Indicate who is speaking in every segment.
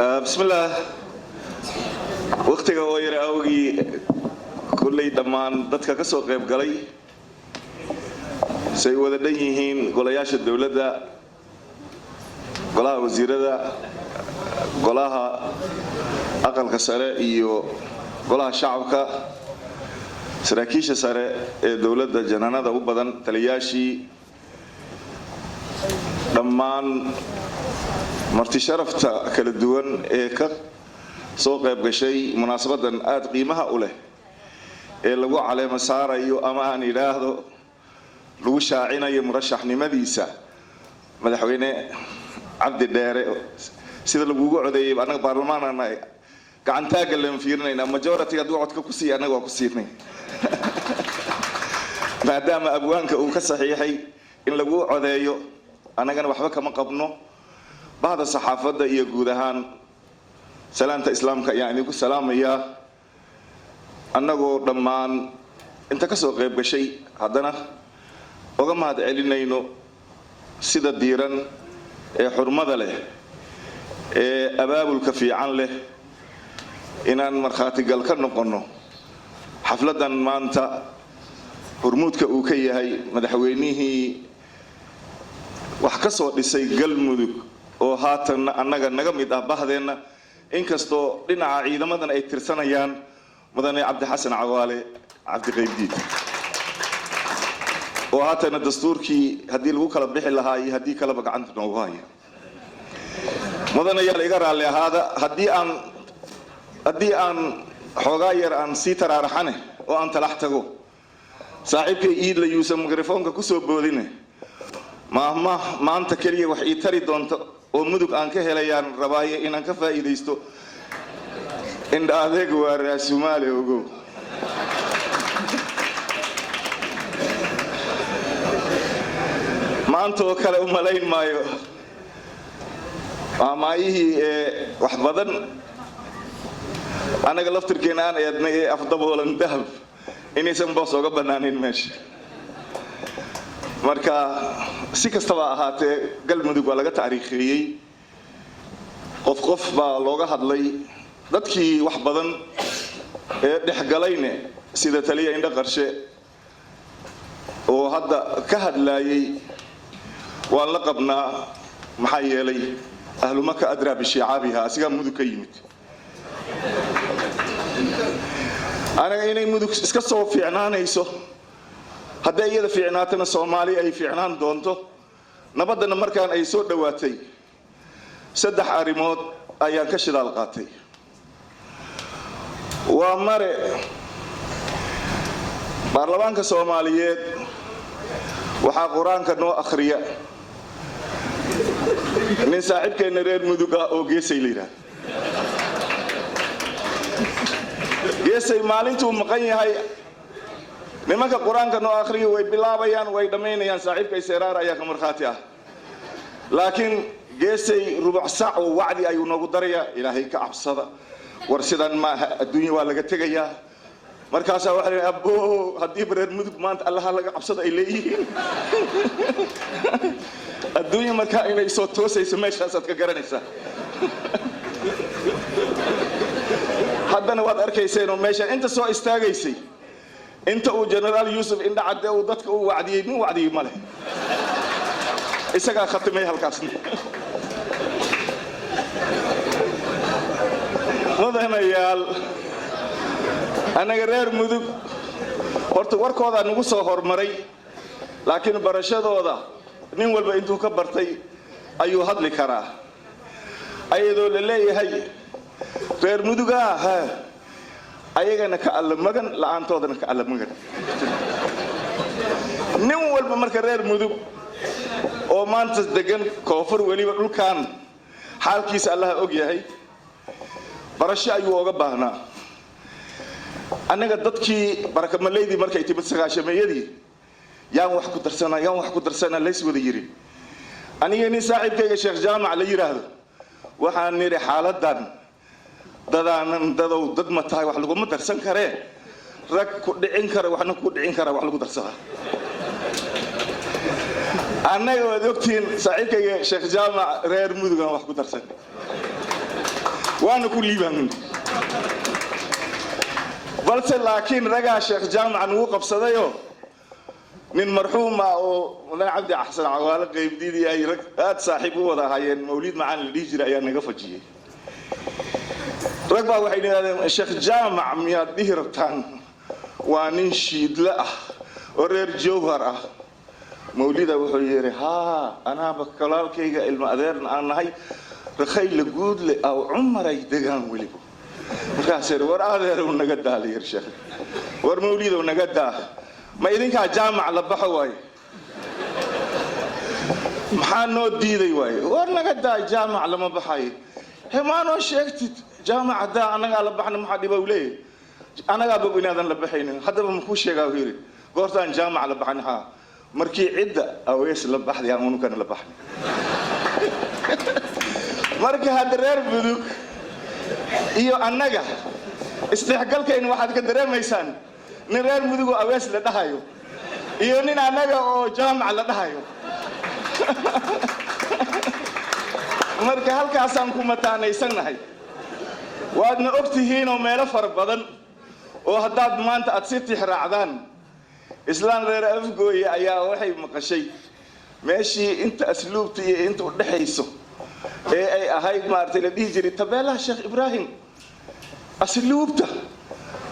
Speaker 1: Bismillaah, waktiga oo yara awgii, kulley dhammaan dadka ka soo qayb galay say wada dhan yihiin, golayaasha dowladda, golaha wasiirada, golaha aqalka sare iyo golaha shacabka, saraakiisha sare ee dowladda, janaanada u badan, taliyaashii, dhammaan marti sharafta kala duwan ee ka soo qayb gashay munaasabadan aada qiimaha u leh ee lagu caleemo saarayo, ama aan idhaahdo lagu shaacinayo murashaxnimadiisa Madaxweyne Cabdi Dheere. Sida lagugu codeeyey, annaga baarlamaanana gacantaagga leen fiirinaynaa. Majority hadduu codka ku siiya, annaga waa ku siinay, maadaama abwaanka uu ka saxiixay in lagu codeeyo. Annagana waxba kama qabno. Bahda saxaafadda iyo guud ahaan salaamta Islaamka ayaan idinku salaamayaa. Annagoo dhammaan inta ka soo qayb gashay haddana uga mahad celinayno sida diiran ee xurmada leh ee abaabulka fiican leh inaan markhaatigal ka noqonno xafladdan maanta hormuudka uu ka yahay madaxweynihii wax ka soo dhisay Galmudug, oo haatanna annaga naga mid ah bahdeenna, inkastoo dhinaca ciidamadan ay tirsanayaan, Mudane Cabdi Xasan Cawaale Cabdiqaybdiid, oo haatana dastuurkii haddii lagu kala bixi lahaa iyo haddii kaleba gacanta noogu haya. Mudanayaal, iga raalli ahaada haddii aan xoogaa yar aan sii taraaraxane oo aan talax tago. Saaxiibkay Iidla yuusan mikrofoonka kusoo boodine, maahma maanta keliya wax ii tari doonta oo Mudug aan ka helayaan rabaaye inaan ka faa'iidaysto. Indha adeeg waa raasumaale, ogow. Maanta oo kale u malayn maayo maamaayihii ee wax badan annaga laftirkeena aan eednay ee afdaboolan dahab inaysan boos oga bannaanayn meesha. Marka si kastaba ahaatee, Galmudug waa laga taariikheeyey, qof qof baa looga hadlay, dadkii wax badan ee dhexgalayne, sida taliya Indho Qarshe oo hadda ka hadlaayay, waan la qabnaa. Maxaa yeelay, ahlu Maka adraa bishicaabiha, asigaa Mudug ka yimid. Anaga inay Mudug iska soo fiicnaanayso, hadday iyada fiicnaatana Soomaali ay fiicnaan doonto, nabaddana markaan ay soo dhowaatay, saddex arrimood ayaan ka shidaal qaatay. Waa mare, baarlamaanka Soomaaliyeed waxaa Qur-aanka noo akhriya nin saaxiibkeenna reer Mudug ah oo Geesay la yidhaahdo. Geesay maalintuu maqan yahay, nimanka Qur-aanka noo akhriya way bilaabayaan, way dhammaynayaan. Saaxiibkay Seeraar ayaa ka markhaati ah. Laakiin Geesay rubuc sac oo wacdi ayuu noogu darayaa: "Ilaahay ka cabsada, war sidan maaha, adduunya waa laga tegayaa." Markaasaa waxaa la abo haddiiba reer Mudug maanta Allaha laga cabsada ay leeyihiin, adduunya markaa inay soo toosayso meeshaasaad ka garanaysaa. Haddana waad arkayseenoo meeshaan inta soo istaagaysay, inta uu Genaraal Yuusuf Indhacadde uu dadka u wacdiyey, nin wacdiyey ma leh, isagaa khatimay halkaasna. Mudanayaal, annaga reer Mudug horta warkoodaa nagu soo hormaray, laakiin barashadooda nin walba intuu ka bartay ayuu hadli karaa. Ayadoo la leeyahay reer Mudugaa ha ayagana ka Alla magan, la-aantoodana ka Alla magan, nin walba. Marka reer Mudug oo maanta degan koonfur, weliba dhulkan xaalkiisa Allaha og yahay, barasho ayuu oga baahnaa. Annaga dadkii barakamaleydii markay timid sagaashameeyadii, yaan wax ku darsanaa, yaan wax ku darsanaa lays wada yiri, aniga nin saaxiibkayga Sheekh Jaamac la yidhaahdo waxaan nidhi: "Xaaladan dadaanan dadow dad ma tahay, wax laguma darsan karee, rag ku dhicin kara waxna ku dhicin kara wax lagu darsadaa." Annaga waad ogtihiin, saaxiibkayga Sheekh Jaamac, reer Mudugan wax ku darsan. Waana ku liibaanin, balse laakiin ragaa Sheekh Jaamac nagu qabsadayoo nin marxuum ah oo Mudane Cabdi Xasan Cawaalo Qaybdiidii ay rag aada saaxiib u wada ahaayeen, Mawliid Macaan la dhihi jiray, ayaa naga fajiyey. Rag baa waxay yidhahdeen, "Sheekh Jaamac miyaad dhihi rabtaan? Waa nin shiidle ah oo reer Jowhar ah." Mawlida wuxuu yidhi, "Haa, anaaba kalaalkayga ilma adeerna aan nahay, Rakhayla Guudle aw Cumaray degaan weliba." Markaas yidhi, "War adeerow, naga daa," la yidhi sheekh. "War Mawlidow, naga daa. Ma idinkaa jaamac la baxo waaye? Maxaa noo diiday waaye? War naga daa, jaamac lama baxayo." "He, maa noo sheegtid? Jaamac haddaa annagaa la baxna, maxaa dhiba?" U leeyahay, "Annagaa bog inaadan la baxaynin. Haddaba makuu sheegaa?" U yidhi. "Goortaan jaamac la baxna, haa, markii cidda Awees la baxday aan unukana la baxnay." Marka hadda reer Mudug iyo annaga isdhexgalkayna waxaad ka dareemaysaan nin reer Mudug oo Awees la dhahayo iyo nin annaga oo jaamac la dhahayo. Marka halkaasaan ku mataanaysannahay. Waadna og tihiinoo meelo fara badan oo haddaad maanta aad si tixraacdaan, islaan reer Afgooye ayaa waxay maqashay meeshii inta Asluubta iyo inta u dhexayso ee ay ahayd, maaragtay, la dhihi jiray tabeelaha Sheekh Ibraahim Asluubta,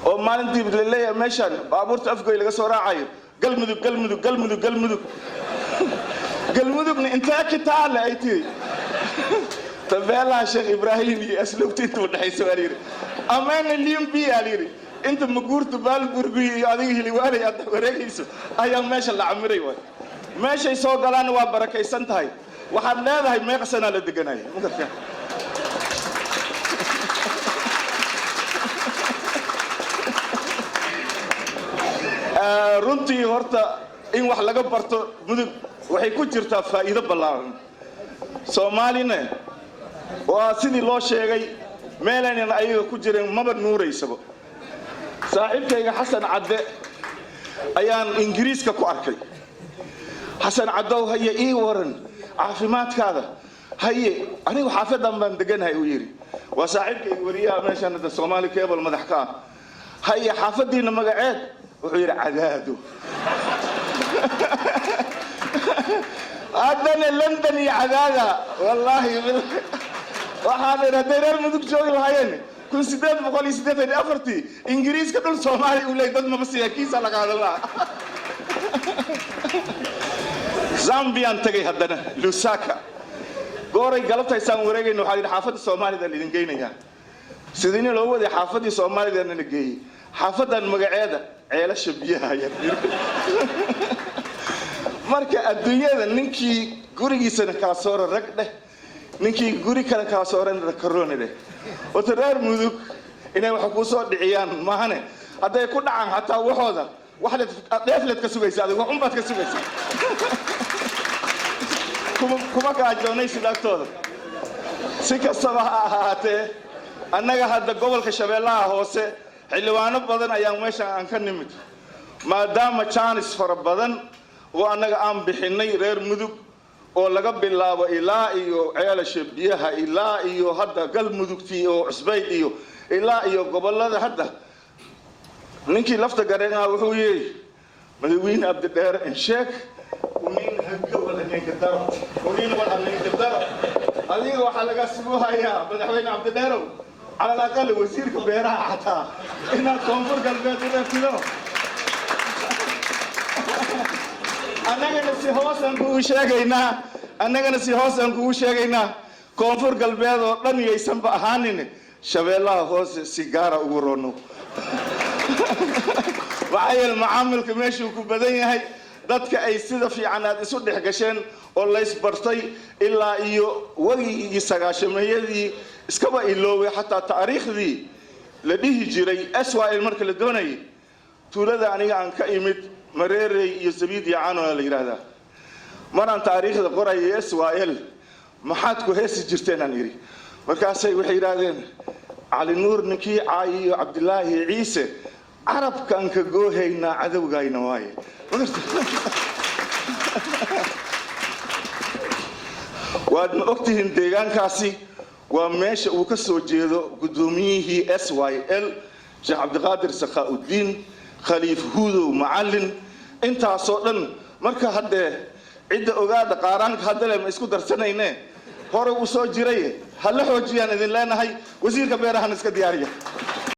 Speaker 1: oo maalintii la leeyahay meeshaan baabuurta Afgooy laga soo raacayo, "Galmudug, Galmudug, Galmudug, Galmudug, Galmudugna intee kitaale?" ay tiri. Tabeelaha Sheekh Ibraahim iyo Asluubta inta u dhexayso waa layidhi, ameena limbi aa layidhi, inta Maguurta Baalburgi iyo adiga Hiliwaalay aad wareegayso ayaa meesha la camiray waay. Meeshay soo galaanna waa barakaysan tahay. Waxaad leedahay, meeqa sanaa la deganaya magarta? Runtii horta in wax laga barto Mudug waxay ku jirtaa faa'iido ballaaran. Soomaalina waa sidii loo sheegay, meelaynan ayaga ku jirin maba nuuraysaba. Saaxiibkayga Xasan Cadde ayaan Ingiriiska ku arkay. "Xasan Caddow, haye, ii waran caafimaadkaada? Haye, anigu xaafadan baan deganahay," uu yidhi. Waa saaxiibkayga wariyaha meeshan hadda Soomaali Cable madax ka ah. "Haye, xaafadiina magaceed?" Wuxuu yidhi, "Cadaado." Haddana London iyo Cadaada, wallaahi waxaan idhi, hadday reer Mudug joogi lahaayeen 1884-tii, Ingiriiska dhul Soomaaliya uu leeyay dad maba siiya, kiisa laga hadal lahaa. Zambiyan tagay haddana, Lusaka. Gooray galabtaysaan wareegayna, waxaa yidhi, "Xaafadda Soomaalida laidin geynayaa." Sidini loo waday xaafaddii Soomaalidana la geeyey. "Xaafadan magaceeda?" "Ceelasha Biyaha," ayaa yidhi. Marka adduunyada ninkii gurigiisana kaasoora rag dheh, ninkii guri kale kaasoorana rakarooni dheh. Horta reer Mudug inay wax kuu soo dhiciyaan maahane, hadday ku dhacaan xataa waxooda wax dheefleed ka sugaysa, adigu wax unbaad ka sugaysa, kuma gaajoonaysid agtooda. Si kastaba ha ahaatee, annaga hadda gobolka Shabeellaha Hoose xildhibaano badan ayaan meeshan aan ka nimid, maadaama jaanis fara badan oo annaga aan bixinay reer Mudug, oo laga bilaabo ilaa iyo Ceelasha Biyaha, ilaa iyo hadda Galmudugtii oo cusbayd, iyo ilaa iyo gobolada hadda. Ninkii lafta gareenaa wuxuu yidhi, "Madaxweyne Abdidheere insheeg uniin haga wala ninka daro, uniin wala ninka daro." Adiga waxaa laga suguhayaa, Madaxweyne Cabdidheerow, cala alaqal wasiirka beeraha xataa inaad Koonfur Galbeed u reebtido. Annagana si hoosaan kugu sheegaynaa, annagana si hoosaan kugu sheegaynaa, Koonfur Galbeed oo dhan yaysanba ahaanin, Shabeellaha Hoose si gaara ugu rono. Maxaa yeele, macaamilka meeshuu ku badan yahay, dadka ay sida fiican aad isu dhex gasheen oo laysbartay ilaa iyo wagigii sagaashameeyadii iskaba iloobay, xataa taariikhdii la dhihi jiray SYL marka la doonayay. Tuulada aniga aan ka imid, Mareerey iyo Sabiid iyo Caanola la yidhaahdaa, maraan taariikhda qorayay, SYL maxaad ku heesi jirteen aan idhi. Markaasay waxay yidhaahdeen, "Cali Nuur ninkii Caayi iyo Cabdilaahi Ciise, carabkaan ka goohaynaa, cadowgayna waaye." Waadna ogtihiin deegaankaasi Waa meesha uu ka soo jeedo guddoomiyihii SYL, Sheekh Cabdiqaadir Sakhaa-uddiin Khaliif Huudow Macallin. Intaasoo dhan marka haddee cidda ogaada qaaraanka haddale ma isku darsanayne, hore uu soo jiray, ha la xoojiyaan idin leenahay. Wasiirka beerahan iska diyaariya.